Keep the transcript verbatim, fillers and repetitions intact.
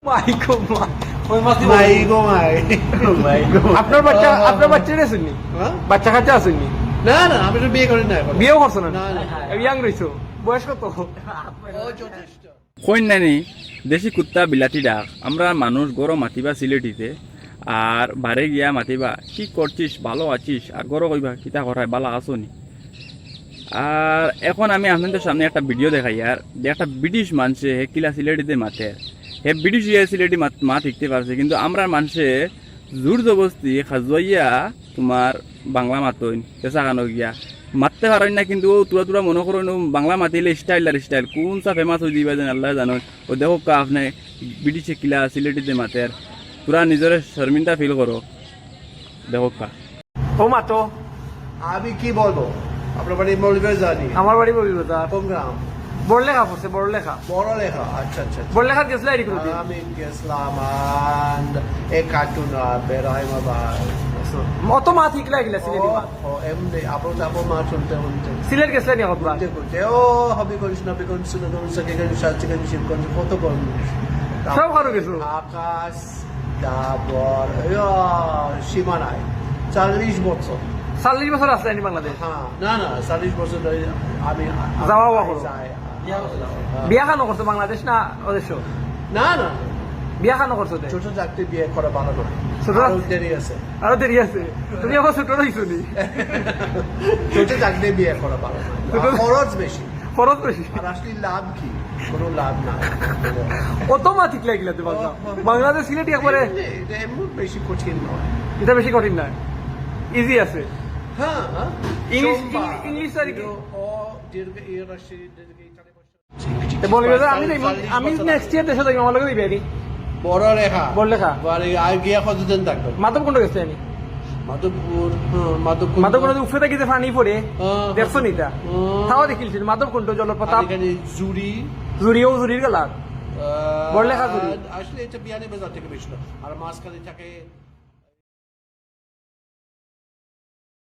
মাই গো মাই। ওই মাসি মাই গো মাই। মাই গো। আপনার বাচ্চা, আপনার বাচ্চা আছইন নি? হ্যাঁ? বাচ্চা কাচ্চা আছইন নি? না, না, আমি তো বিয়ে করি না এখন। বিয়েও করছো না? না, না। ইয়াং রইছো। বয়স কত? ও, যথেষ্ট। কইন নানি, দেশি কুত্তা বিলাতি ডাক। আমরা মানুষ গরো মাতিবা সিলেটিতে, আর বারে গিয়া মাতিবা, "কি করছিস, ভালো আছিস?" আর গরো কইবা, "কিতা করায়, ভালা আছো নি?" আর এখন আমি আপনাদের সামনে একটা ভিডিও দেখাইয়ার, যে একটা ব্রিটিশ মানষে হে কিলা সিলেটিতে মাতের। হে ব্রিটিশ ইয়া সিলেটি মাত, মাত শিখতে পারছে, কিন্তু আমরা মানষে জোর জবস্তি খাজুয়াইয়া তোমার বাংলা মাতইন, পেশা খানো গিয়া মাততে পারইন না, কিন্তু ও তুরা তুরা মনে করইন, ও বাংলা মাতিলে স্টাইল আর স্টাইল, কোন চা ফেমাস অই দিবা যেন আল্লাহ জানো। ও দেখো কা আপনি ব্রিটিশে কিলা সিলেটিতে মাতের, তুরা নিজরে শর্মিন্দা ফিল করো, দেখো কা। ও মাতো। আমি কি বলবো, আপনার বাড়ি মৌলভীবাজার? আমার বাড়ি মৌলভীবাজার। কোন গ্রাম? বড়লেখা পড়ছে, বড়লেখা। বড়লেখা, আচ্ছা, আচ্ছা, আচ্ছা। বড়লেখাত গেছলা এরি কোনোদিন? আমি গেছলাম, and এ কার্টুন আর বেড়াই বাবা। অত মাত হিকলা গেলা সিলেটি মাত? ও, এমনি, আপন, আপন মাত শুনতে শুনতে। সিলেট গেছলা নি কতবার? ঘুরতে ঘুরতে, ও, হবিগঞ্জ, নবীগঞ্জ, সুনাগঞ্জ, সখীগঞ্জ, সাতচিগঞ্জ, শিবগঞ্জ, কত গঞ্জ। সব কারো গেছো? আকাশ, তারপর, ইয়া, সীমা নাই। চল্লিশ বছর। চল্লিশ বছর আছলা নি বাংলাদেশ? হ্যাঁ, না, না, চল্লিশ বছর ধরে আমি যাওয়া আওয়া করো? যাই। বিয়া খানো করছো বাংলাদেশ না ওদেশো? না, না। বিয়া খানো করছো তে? ছোট থাকতে বিয়ে করা ভালো নয়। ছোট আরো থাক- দেরি আছে। আরো দেরি আছে। তুমি এখন ছোট রইছো নি? ছোট থাকতে বিয়ে করা ভালো নয়। ছোট খরচ বেশি। খরচ বেশি। আর আসলে লাভ কি? কোনো লাভ নাই। অত মাত হিকলা গেলা তে বাংলা। বাংলাদেশ সিলেটি একবারে। এমনি, এটা এমন বেশি কঠিন নয়। এটা বেশি কঠিন না। ইজি আছে। হ্যাঁ, হ্যাঁ। ইংলিশ, সোমবার। ইংলিশ আর কি। ও, দীর্ঘ, এ, রাশি, দীর্ঘ, এখানে বসে। তে বলবে যে আমি দেখবো, আমি next year দেশো যাইমু, আমার লগে দিবে নি? বড়লেখা। বড়লেখা। বাড়ি আর গিয়া কতদিন থাকবে? মাধবকুণ্ড গেছো নি? মাধবকুণ্ড, হ্যাঁ, মাধবকুণ্ড। মাধবকুণ্ড উপরে থাকি যে পানি পড়ে, হ্যাঁ, দেখছো নি তা? হ্যাঁ। তাও দেখিলছি, মাধবকুণ্ড জলপ্রপাত। আর এখানে জুড়ি। জুড়িও জুড়ির গেলা? আহ, বড়লেখা জুড়ি। আসলে এটা বিয়ানীবাজার থেকে বেশি না। আর মাঝখানে থাকে